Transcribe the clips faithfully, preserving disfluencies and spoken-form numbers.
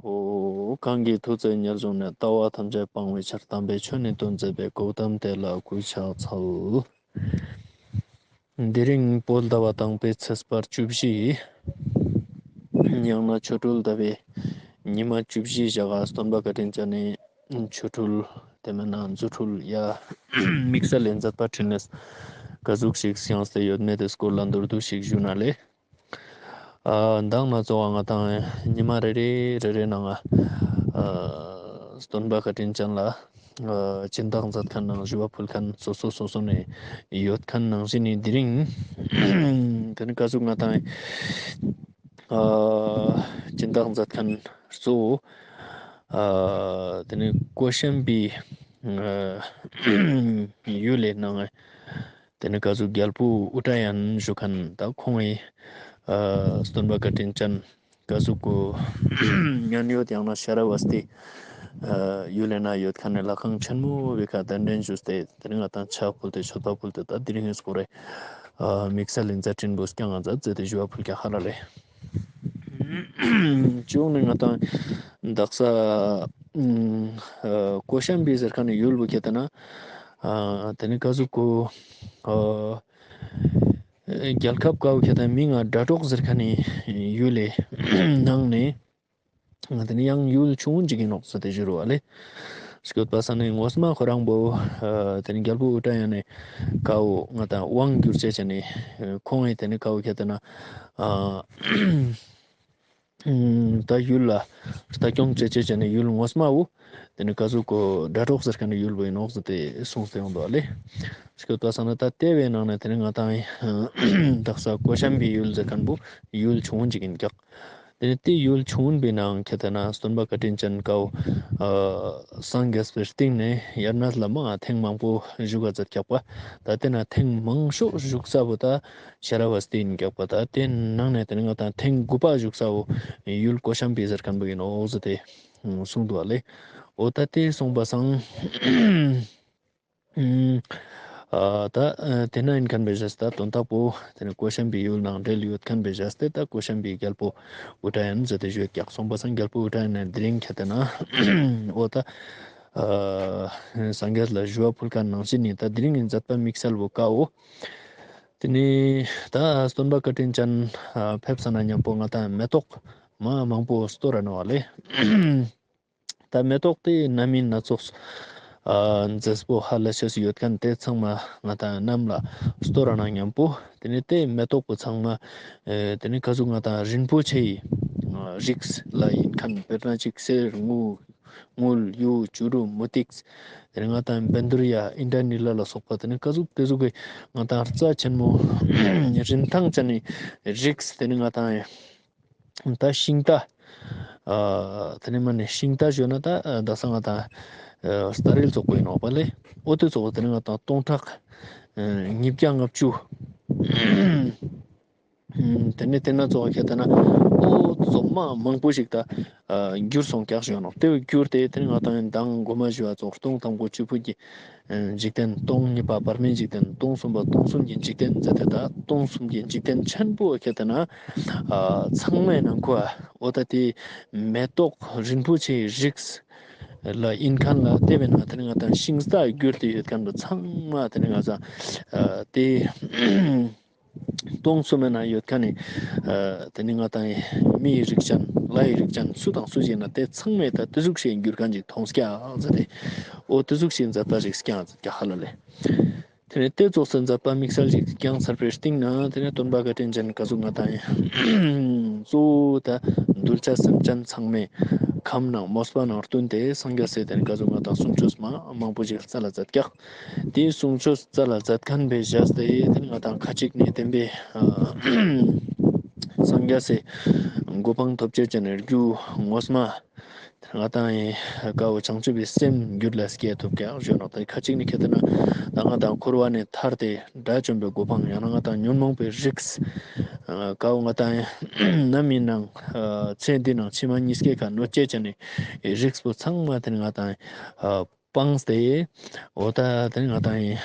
ཨོ། གང་གི་ཐུགས་བརྩེ་ཉེར་བཟུང་ནས། ལྟ་བ་ཐམས་ཅད་སྤང་བའི་ཕྱིར། དམ་པའི་ཆོས་ནི་སྟོན་མཛད་པའི། གོའུ་ཏམ་དེ་ལ་གུས་ཕྱག་འཚལ། དེ་རིང་བོད་ཟླ་བ་དང་པོའི་ཚེས་པ་བཅུ་བཞི། ཡང་ན་ཆོ་འཕྲུལ་ཟླ་བའི་ཉི་མ་བཅུ་བཞི་ཞག་ག་སྟོན་པ་བཀའ་དྲིན་ཅན་ནི་ཆོ་འཕྲུལ་དེ་མན་ན་རྫུ་འཕྲུལ་ཡ་དམིགས་བསལ་ལས་མཛད་པ་ཁྲིད་ནས་ག་ཟུག་ཞིག་བསྐྱངས་ཏེ་ཡོད་མེད་དེ་སྐོར་ལ་མདོར་བསྡུས་ཤིག་ཞུ་ན་ལེ། ཨ་མདང་ན་ཚོགས་ང་དང་ཉི་མ་རེ་རེ་རེ་རེ་ནང་ང་ཨ་སྟོན་པ་བཀའ་དྲིན་ཅན་ལ་ཨ་སྦྱིན་བདག་མཛད་མཁན་ནང་ཞུ་བ་ཕུལ་མཁན་སོ་སོ་སོ་སོ་ནས་ཡོད་མཁན་ནང་བཞིན་ནི་དེ་རིང་དེ་ནི་ག་ཟུག་ང་དང་ཨ་སྦྱིན་བདག་མཛད་མཁན་གཙོ་བོ་ཨ་དེ་ནི་ཀོ་ཤམ་བི་ཨ་ཡུལ་ལས་ནང་ང་དེ་ནི་ག་ཟུག་རྒྱལ་པོ་ཨུ་ཏྲ་ཡན་ཞུ་མཁན་ད་ཁོང་ངི་ཨ་སྟོན་པ་བཀའ་དྲིན་ཅན་ག་ཟུག་གོ་མཉན་ཡོད་ཡང་ན་ཤ་ར་བ་སྟི་ཨ་ཡུལ་ལས་ན་ཡོད་མཁན་ནི་ལྷ་ཁང་ཆེན་མོ་བོའི་ཁ་གདན་འདྲེན་ཞུས་ཏེ་དེ་ནི་ང་དང་ཕྱག་ཕུལ་ཏེ་མཆོད་པ་ཕུལ་ཏེ་ད་དེ་རིང་ངི་སྐོར་རེ་ཨ་དམིགས་བསལ་ལས་མཛད་འཕྲིན་པོ་བསྐྱངས་ང་མཛད་མཛད་དེ་ཞུ་བ་ཕུལ་ཀྱང་ཧ་ལ་ལེ། བྱུང་ནས་ང་དང་དག་ས་ཨ་ཀོ་ཤམ་བི་ཟེར་མཁན་ནི་ཡུལ་བོ་ཁྱེད་ལྟ་ན་ཨ་དེ་ནི་ག་ཟུག་གོ་ཨ་རྒྱལ་ཁབ་ཀ་བོ་ཁྱེད་ལྟ་མིང་ང་སྒྲ་སྒྲོགས་ཟེར་མཁན་ནི་ཡུལ་ལས་ནང་ནས་ང་དེ་ནི་ཡང་ཡུལ་ཆུང་ངུ་ཞིག་ཡིན་ནོག་ཟེར་ཏེ་ཞུ་རུ་བ་ལེ། སྐྱོད་པ་ས་ནི་ངོ་མ་ཁོ་རང་བོ་ཨ་དེ་ནི་རྒྱལ་པོ་ཨུ་ཏྲ་ཡ་ནི་ཀ་བོ་ང་དང་དབང་བསྒྱུར་བྱས་བྱས་ནི་ཁོང་ངི་དེ་ནི་ཀ་བོ་ཁྱེད་ལྟ་ན་ཨ་ད་ཡུལ་ལ་ལྟ་སྐྱོང་བྱེད་བྱེད་བྱས་ནས་ཡུལ་ངོ་མ་བོ་དེ་ནི་ག་ཟུག་གོ་སྒྲ་སྒྲོགས་ཟེར་མཁན་ནི་ཡུལ་བོ་ཡིན་ནོག་ཟེར་ཏེ་གསུངས་ཏེ་ཡོང་འདུག་ལེ། སྐྱོད་པ་ས་ན་ད་དེ་བའི་ནང་ནས་དེ་ནི་ང་དང་དག་ས་ཀོ་ཤམ་བི་ཡུལ་ཟེར་མཁན་བོ་ཡུལ་ཆུང་ངུ་ཞིག་ཡིན་ཀྱག་དེ་ནི་དེ་ཡུལ་ཆུང་ངུ་བི་ནང་ཁྱེད་ལྟ་ན་སྟོན་པ་བཀའ་དྲིན་ཅན་ཀ་བོ་ཨ་སངས་རྒྱས་པའི་སྟིང་ནས་དབྱར་གནས་ལ་མ་ཐེངས་མང་པོ་བཞུགས་ག་མཛད་ཀྱག་པ། ད་དེ་ན་ཐེངས་མང་ཤོས་བཞུགས་ས་བོ་ད་ཤ་ར་བ་སྟི་ཡིན་ཀྱག་པ། ད་དེ་ནང་ནས་དེ་ནི་ང་དང་ཐེངས་དགུ་པ་བཞུགས་ས་བོ་ཡུལ་ཀོ་ཤམ་བི་ཟེར་མཁན་བོ་ཡིན་ནོག་ཟེར་ཏེ་གསུངས་འདུག་ལེ། འོ་ད་དེ་སོང་པ་སང་ཨ་ད་ཨ་དེ་ན་ཡིན་མཁན་བོའི་བཞག་སྟེ་ད་དོན་དག་པོ་དེ་ནི་ཀོ་ཤམ་བི་ཡུལ་ནང་འབྲེལ་ཡོད་མཁན་བོའི་བཞག་སྟེ་ད་ཀོ་ཤམ་བི་རྒྱལ་པོ་ཨུ་ཏྲ་ཡན་ཟེར་ཏེ་ཞུ་ཡོད་ཀྱག་སོང་པ་སང་རྒྱལ་པོ་ཨུ་ཏྲ་ཡན་ནི་དེ་རིང་ཁྱེད་ལྟ་ན་འོ་ད་ཨ་སངས་རྒྱས་ལ་ཞུ་བ་ཕུལ་མཁན་ནང་བཞིན་ནི་ད་དེ་རིང་ངི་མཛད་པ་དམིགས་བསལ་བོ་ཀ་བོ་དེ་ནི་ད་སྟོན་པ་བཀའ་དྲིན་ཅན་ཨ་ཕེབས་ས་ན་མཉམ་པོ་ང་དང་མེ་ཏོག་མ་མང་པོ་གཏོར་ར་ནོག་ལེ། ད་མེ་ཏོག་དེ་སྣ་མིན་སྣ་ཚོགས་ཨ་མཛེས་པོ་ཧ་ལས་ཤེས་སུ་ཡོད་མཁན་དེ་ཚང་མ་ང་དང་གནམ་ལ་གཏོར་ར་ན་མཉམ་པོ་དེ་ནི་དེ་མེ་ཏོག་པོ་ཚང་མ་ཨེ་དེ་ནི་ག་ཟུག་ང་དང་རིན་པོ་ཆེའི་ཨ་རིགས་ལ་ཡིན་མཁན་དཔེར་ན་ཅིག་གསེར་དངུལ་དངུལ་གཡུ་བྱུ་རུ་མུ་ཏིག་དེ་ནི་ང་དང་བཻ་ཌཱུརྱ་ཨིནྡྲ་ནཱི་ལ་ལ་སོགས་པ་དེ་ནི་ག་ཟུག་དེ་ཟུག་གི་ང་དང་རྩ་ཆེན་མོ་རིན་ཐང་ཅན་ནི་རིགས་དེ་ནི་ང་དང་ད་ཤིང་རྟ། ཨ་དེ་ནི་མ་ནི་ཤིང་རྟ་ཞུ་ན་ད་ཨ་དག་ས་ང་དང་ཨ་རྟ་རིལ་ཙོགས་པོ་ཡིན་ནོག་པ་ལེ། འོ་དེ་ཙོགས་པོ་དེ་ནི་ང་དང་སྟོང་ཕྲག་ཨ་ཉིས་བརྒྱ་ལྔ་བཅུ། ཨ་དེ་ནི་དེ་ན་ཙོགས་ཁྱེད་ལྟ་ན་འོ་ཙོགས་མ་མང་པོ་ཞིག་ད་ཨ་གྱུར་སོང་ཀྱག་ཞུ་ནོག་དེ་བོ་གྱུར་ཏེ་དེ་ནི་ང་དང་མདང་གོ་མ་ཞུ་བ་ཙོགས་སྟོང་དང་པོ་བཅུ་པོ་གི་འཇིག་རྟེན། སྟོང་གཉིས་པ་བར་མའི་འཇིག་རྟེན། སྟོང་གསུམ་པ་སྟོང་གསུམ་གྱི་འཇིག་རྟེན་མཛད་དེ་ད་སྟོང་གསུམ་གྱི་འཇིག་རྟེན་ཆེན་པོ་ཁྱེད་ལྟ་ན་ཨ་ཚང་མའི་ནང་ཁོ་ཨ་འོ་ད་དེ་མེ་ཏོག་རིན་པོ་ཆེའི་རིགས་ལ་ཡིན་མཁན་ལ་དེ་བས་ན་དེ་ནི་ང་དང་ཤིང་རྟ་གྱུར་ཏེ་ཡོད་མཁན་པོ་ཚང་མ་དེ་ནི་ང་ཚང་ཨ་དེ་སྟོང་གསུམ་མའི་ནང་ཡོད་མཁན་ནི་ཨ་དེ་ནི་ང་དང་མིའི་རིགས་ཅན་ལྷའི་རིགས་ཅན་སུ་དང་སུ་ཞིག་ན་དེ་ཚང་མས་ད་དེ་ཟུག་ཞིག་གྱུར་མཁན་ཅིག་མཐོང་སྐྱག་ཟེར་ཏེ། འོ་དེ་ཟུག་ཞིག་མཛད་པ་ཞིག་སྐྱངས་ཀྱག་ཧ་ལ་ལེ། དེ་ནས་དེ་ཙོགས་སུ་མཛད་པ་དམིགས་བསལ་ཞིག་སྐྱངས་ཚར་བའི་སྟིང་ན་དེ་ནས་སྟོན་པ་བཀའ་དྲིན་ཅན་ག་ཟུག་ང་དང་གཙོ་བོ་ད་གདུལ་བྱ་སེམས་ཅན་ཚང་མའི་ཁམས་ནང་མོས་པ་ནང་བསྟུན་ཏེ་སངས་རྒྱས་སི་དེ་ནས་ག་ཟུག་ང་དང་གསུང་ཆོས་མ་མང་པོ་ཞིག་སྩལ་ལ་མཛད་ཀྱག་དེའི་གསུང་ཆོས་སྩལ་ལ་མཛད་མཁན་པའི་བཞག་སྟེ་དེ་ནས་ང་དང་ཁ་ཅིག་ནི་བསྟན་པའི་སངས་རྒྱས་སི་གོ་འཕང་ཐོབ་ཅེས་ཅན་ནི་རྒྱུ་ངོ་མ། ང་དང་ཡིན་ཀ་བོ་བྱང་ཆུབ་པའི་སེམས་རྒྱུད་ལ་སྐྱེ་ཐུབ་ཀྱག་ཞུ་ནོག་ད་ཁ་ཅིག་ནི་ཁྱེད་ལྟ་ན་ད་ང་དང་འཁོར་བ་ནས་ཐར་ཏེ་དགྲ་བཅོམ་པའི་གོ་འཕང་ཡང་ན་ང་དང་ཉོན་མོངས་པའི་རིགས་ཀ་བོ་ང་དང་ནམ་ཡིན་ནང་ཚེ་འདི་ནང་ཕྱི་མ་གཉིས་ཀའི་ཁ་གནོད་བྱེད་ཅན་ནི་རིགས་པོ་ཚང་མ་དེ་ནི་ང་དང་སྤངས་ཏེ་འོ་ད་དེ་ནི་ང་དང་ཡིན་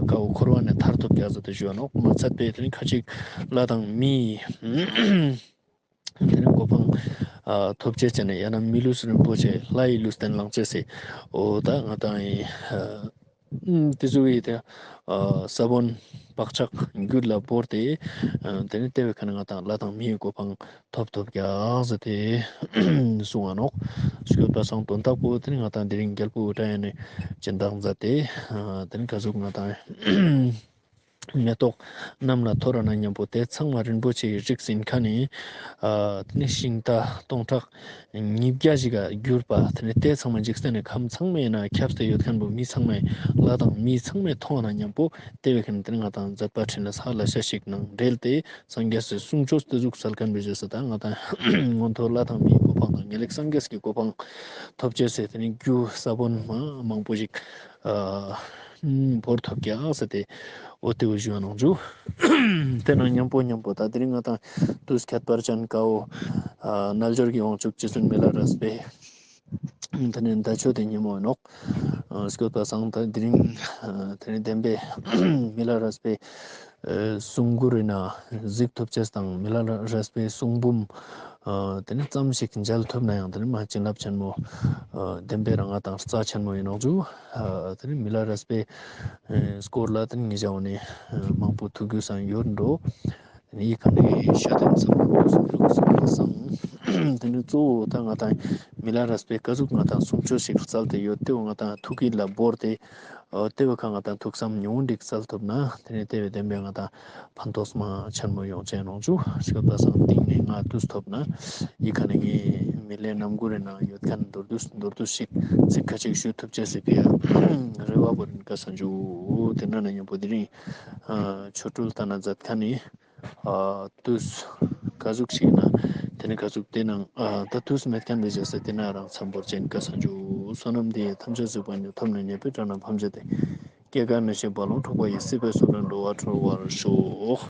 ཀ་བོ་འཁོར་བ་ནས་ཐར་ཐུབ་ཀྱག་ཟེར་ཏེ་ཞུ་ནོག་མ་ཚད་པའི་དེ་ནི་ཁ་ཅིག་ལྷ་དང་མིའི་དེ་ནི་གོ་འཕང་ ཨ་ཐོབ་ཅེས་ཅན་ཡང་ན་མི་ལུས་རིན་པོ་ཆེ་ལྷ་ཡི་ལུས་རྟེན་བླང་ཅེས་སི་འོ་ད་ང་ཏང་ཨི་ཨ་ཏེ་ཟུག་གི་ཏེ་ཨ་ས་བོན་བག་ཆགས་རྒྱུད་ལ་བོར་ཏེ་ཨ་ཏེ་ནེ་ཏེ་བའི་ཁ་ནེ་ང་ཏང་ལྷ་དང་མིའི་གོ་འཕང་ཐོབ་ཐོབ་ཀྱག་ཟེར་ཏེ་གསུང་ང་ནོག། སྐྱོད་པ་སང་དོན་དག་པོ་ཏེ་ནེ་ང་ཏང་དེ་རིང་རྒྱལ་པོ་ཨུ་ཏྲ་ཡ་ནས་སྦྱིན་བདག་མཛད་དེ་ཨ་ཏེ་ནེ་ག་ཟུག་ང་ཏང་མེ་ཏོག་གནམ་ལ་འཐོར་ར་ན་ཉམ་པོ་ཏེ་ཚང་མ་རིན་པོ་ཆེའི་རིགས་ཨིན་ཁན་ནི་ཨ་ཏེ་ནེ་ཤིང་རྟ་སྟོང་ཕྲག་ཉིས་བརྒྱ་ཞིག་ག་གྱུར་པ་ཏེ་ནེ་ཏེ་ཚང་མ་འཇིག་རྟེན་ནི་ཁམས་ཚང་མའི་ནང་ཁྱབ་སྟེ་ཡོད་ཁན་བོ་མི་ཚང་མས་ལྷ་དང་མི་ཚང་མས་མཐོང་ན་ཉམ་པོ་ཏེ་བའི་ཁ་ནེ་ཏེ་ནེ་ང་ཏང་མཛད་པ་ཕྲིན་ལས་ལྷག་ལ་ཤ་ཞིག་ནང་འབྲེལ་ཏེ་སངས་རྒྱས་སི་གསུང་ཆོས་ཏེ་ཟུག་སལ་ཁན་བོ་ཞེས་སོ་ད་ང་ཏང་མངོན་མཐོ་ལྷ་དང་མིའི་གོ་འཕང་དང་ངེས་ལེགས་སངས་རྒྱས་ཀྱི་གོ་འཕང་ཐོབ་ཅེས་སི་ཏེ་ནེ་རྒྱུ་ས་བོན་མ་མང་པོ་ཞིག་ཨ་བོར་ཐོབ་ཀྱག་ཟེར་ཏེ་འོ་ཏེ་བོ་ཞུ་བ་ནང་ཇུ། ཏེ་ནང་ཉམ་པོ་ཉམ་པོ་ད་དེ་རིང་ང་ཏང་དུས་ཁྱད་པར་ཅན་ཀ་བོ་ཨ་རྣལ་འབྱོར་གྱི་དབང་ཕྱུག་རྗེ་བཙུན་མི་ལ་རས་པའི་ཏེ་ནེ་ཟླ་མཆོད་དེ་ཉིན་མོ་ཨིན་ནོག། ཨ་སྐྱོད་པ་སང་ད་དེ་རིང་ཨ་ཏེ་ནེ་བདེན་པའི་མི་ལ་རས་པའི་ཨ་གསུང་མགུར་ཨིན་ན་གཟིགས་ཐུབ་ཅེས་དང་མི་ལ་རས་པའི་གསུང་འབུམ་ཨ་ཏེ་ནེ་ཙམ་ཞིག་མཇལ་ཐུབ་ན་ཡང་ཏེ་ནེ་མ་བྱིན་རླབས་ཆེན་མོ་ཨ་བདེན་པའི་རང་ང་ཏང་རྩ་ཆེན་མོ་ཨིན་ནོག་ཇུ། ཨ་ཏེ་ནེ་མི་ལ་རས་པའི་ཨ་སྐོར་ལ་ཏེ་ནེ་ངེད་ཅག་ནི་ཨ་མང་པོ་ཐུགས་རྒྱུས་སང་ཡོད་འགྲོ། ཏེ་ནེ་ཡི་ག་ནེ་ཤ་དེ་ཚང་མ་ཡོད་སོང་ཡོད་སོང་སང་། ཏེ་ནེ་གཙོ་བོ་ད་ང་ཏང་མི་ལ་རས་པའི་ཀ་ཟུག་ང་ཏང་གསུང་ཆོས་ཤིག་སྩལ་ཏེ་ཡོད་ཏེ་བོ་ང་ཏང་ཐུགས་ཀྱི་ལ་བོར་ཏེ་ཨ་ཏེ་བོ་ཁ་ང་ཏང་ཐུགས་བསམ་ཉུང་ངུ་ཞིག་སྩལ་ཐུབ་ན་ཏེ་ནེ་ཏེ་བོ་བདེན་པའི་ང་ཏང་ཕན་ཐོགས་མ་ཆེན་མོ་ཡོང་ཅེས་ནོག་ཇུ། སྐྱོད་པ་སང་སྟིང་ནེ་ང་དུས་ཐོབ་ན་ཡི་ག་ནེ་ངའི་མི་ལའི་རྣམ་མགུར་རི་ནང་ཡོད་ཁན་མདོར་བསྡུས་མདོར་བསྡུས་ཤིག་ཚིག་ཁ་ཅིག་ཞུ་ཐུབ་ཅེས་སི་ཕི་ཡ་རེ་བ་བོ་ཨིན་ཀ་སང་ཇུ། ཏེ་ན་ན་ཉམ་པོ་དེ་རིང་ཨ་ཆོ་འཕྲུལ་ལྟ་ན་མཛད་ཁན་ནི་ཨ་དུས་ཀ་ཟུག་ཞིག་ན་ཏེ་ནེ་ཀ་ཟུག་ཏེ་ནང་ཨ་ད་དུས་མེད་ཁན་བེ་ཞེས་སེ་ཏེ་ན་རང་འཚམས་པོ་ཅན་ཀ་སང་ཇུ། བསོད་ནམས་འདི་ཡིས་ཐམས་ཅད་གཟིགས་པ་ཉིད། ཐོབ་ནས་ཉེས་པའི་དགྲ་རྣམས་ཕམ་བྱས་ཏེ། སྐྱེ་རྒ་ན་འཆིའི་རྦ་ཀློང་འཁྲུགས་པ་ཡི། སྲིད་པའི་མཚོ་ལས་འགྲོ་བ་སྒྲོལ་བར་ཤོག།